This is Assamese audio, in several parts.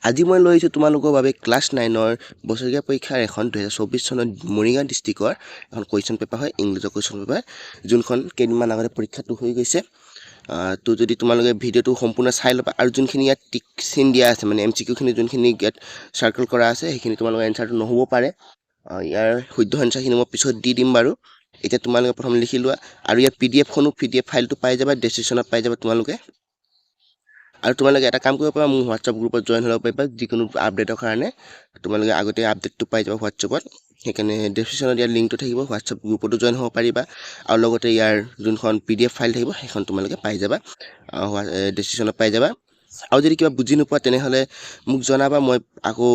আজি মই লৈ আহিছোঁ তোমালোকৰ বাবে ক্লাছ 9ৰ বছৰেকীয়া পৰীক্ষাৰ এখন 2024 চনত মৰিগাঁও ডিষ্ট্ৰিক্টৰ এখন কুৱেশ্যন পেপাৰ হয়, ইংলিছৰ কুৱেশ্যন পেপাৰ, যোনখন কেইদিনমান আগতে পৰীক্ষাটো হৈ গৈছে। তো যদি তোমালোকে ভিডিঅ'টো সম্পূৰ্ণ চাই ল'বা আৰু যোনখিনি ইয়াত টিক চিন দিয়া আছে, মানে এম চি কিউখিনি যোনখিনি ইয়াত চাৰ্কল কৰা আছে, সেইখিনি তোমালোকৰ এনচাৰটো নহ'ব পাৰে। ইয়াৰ শুদ্ধ এনচাৰখিনি মই পিছত দি দিম বাৰু। এতিয়া তোমালোকে প্ৰথম লিখি লোৱা আৰু ইয়াত পি ডি এফখনো, পি ডি এফ ফাইলটো পাই যাবা, ডেছক্ৰিপশ্যনত পাই যাবা তোমালোকে। আৰু তোমালোকে এটা কাম কৰিব পাৰা, মোৰ হোৱাটছআপ গ্ৰুপত জইন হ'ব পাৰিবা যিকোনো আপডেটৰ কাৰণে। তোমালোকে আগতে আপডেটটো পাই যাবা হোৱাটছআপত, সেইকাৰণে ডেছক্ৰিপশ্যনত ইয়াৰ লিংকটো থাকিব, হোৱাটছআপ গ্ৰুপতো জইন হ'ব পাৰিবা। আৰু লগতে ইয়াৰ যোনখন পি ডি এফ ফাইল থাকিব সেইখন তোমালোকে পাই যাবা, ডেছক্ৰিপশ্যনত পাই যাবা। আৰু যদি কিবা বুজি নোপোৱা তেনেহ'লে মোক জনাবা, মই আকৌ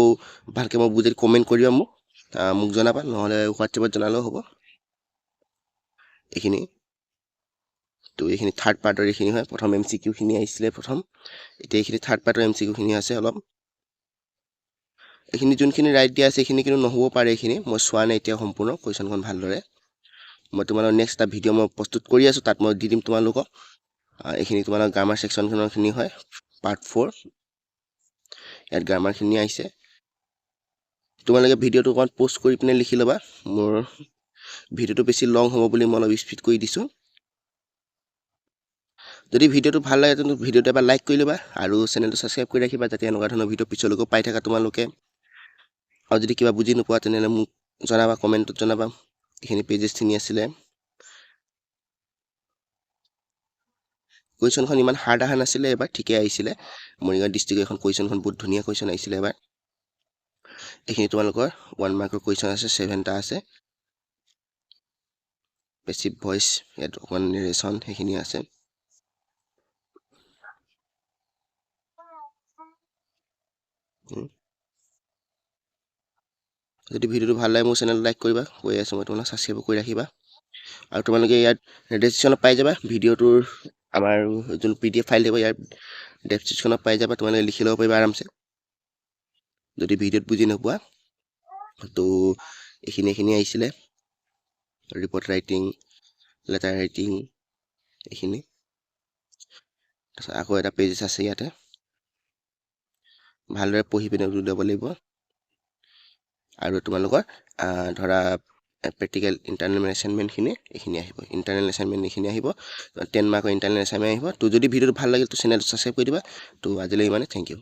ভালকৈ মই বুজি কমেণ্ট কৰিবা, মোক জনাবা, নহ'লে হোৱাটছএপত জনালেও হ'ব। এইখিনি তো এইখিনি থাৰ্ড পাৰ্টৰ এইখিনি হয়, প্ৰথম এম চি কিউখিনি আহিছিলে প্ৰথম, এতিয়া এইখিনি থাৰ্ড পাৰ্টৰ এম চি কিউখিনি আছে অলপ। এইখিনি যোনখিনি ৰাইট দিয়া আছে এইখিনি কিন্তু নহ'ব পাৰে, এইখিনি মই চোৱা নাই এতিয়া সম্পূৰ্ণ কুৱেশ্যনখন ভালদৰে। মই তোমালোকৰ নেক্সট এটা ভিডিঅ' মই প্ৰস্তুত কৰি আছোঁ, তাত মই দি দিম তোমালোকক। এইখিনি তোমালোকৰ গ্ৰামাৰ ছেকশ্যনখনৰখিনি হয় পাৰ্ট 4, ইয়াত গ্ৰামাৰখিনি আহিছে। তোমালোকে ভিডিঅ'টো অকণমান প'ষ্ট কৰি পিনে লিখি ল'বা, মোৰ ভিডিঅ'টো বেছি লং হ'ব বুলি মই অলপ স্পীড কৰি দিছোঁ। যদি ভিডিঅ'টো ভাল লাগে তেন্তে ভিডিঅ'টো এবাৰ লাইক কৰি ল'বা আৰু চেনেলটো ছাবস্ক্ৰাইব কৰি ৰাখিবা, যাতে এনেকুৱা ধৰণৰ ভিডিঅ' পিছলৈকেও পাই থাকা তোমালোকে। আৰু যদি কিবা বুজি নোপোৱা তেনেহ'লে মোক জনাবা, কমেণ্টত জনাবা। এইখিনি পেজেছখিনি আছিলে, কুৱেশ্যনখন ইমান হাৰ্ড অহা নাছিলে এবাৰ, ঠিকেই আহিছিলে। মৰিগাঁও ডিষ্ট্ৰিক্টৰ এখন কুৱেশ্যনখন বহুত ধুনীয়া কুৱেশ্যন আহিছিলে এবাৰ। এইখিনি তোমালোকৰ 1 মাৰ্কৰ কুৱেশ্যন আছে, 7টা আছে। পেচিভ ভইচ, ইয়াত অকণমান নেৰেশ্যন সেইখিনি আছে। যদি ভিডিঅ'টো ভাল লাগে মোৰ চেনেল লাইক কৰিবা, কৈ আছোঁ মই তোমালোক ছাবস্ক্ৰাইব কৰি ৰাখিবা। আৰু তোমালোকে ইয়াত ডেছক্ৰিপশ্যনত পাই যাবা ভিডিঅ'টোৰ, আমাৰ যোন পি ডি এফ ফাইল থাকিব ইয়াৰ ডেছক্ৰিপশ্যনত পাই যাবা, তোমালোকে লিখি ল'ব পাৰিবা আৰামছে যদি ভিডিঅ'ত বুজি নোপোৱা। তো এইখিনি আহিছিলে ৰিপৰ্ট ৰাইটিং, লেটাৰ ৰাইটিং এইখিনি। তাৰপিছত আকৌ এটা পেজেছ আছে ইয়াতে, ভালদৰে পঢ়ি পিনে উলিয়াব লাগিব। আৰু তোমালোকৰ ধৰা প্ৰেক্টিকেল ইণ্টাৰনেল এছাইনমেণ্টখিনি এইখিনি আহিব, ইণ্টাৰনেল এছাইনমেণ্ট এইখিনি আহিব, 10 মাৰ্কৰ ইণ্টাৰনেল এছাইনমেণ্ট আহিব। তো যদি ভিডিঅ'টো ভাল লাগিল তো চেনেলটো ছাবস্ক্ৰাইব কৰি দিবা। তো আজিলৈ ইমানে, thank U.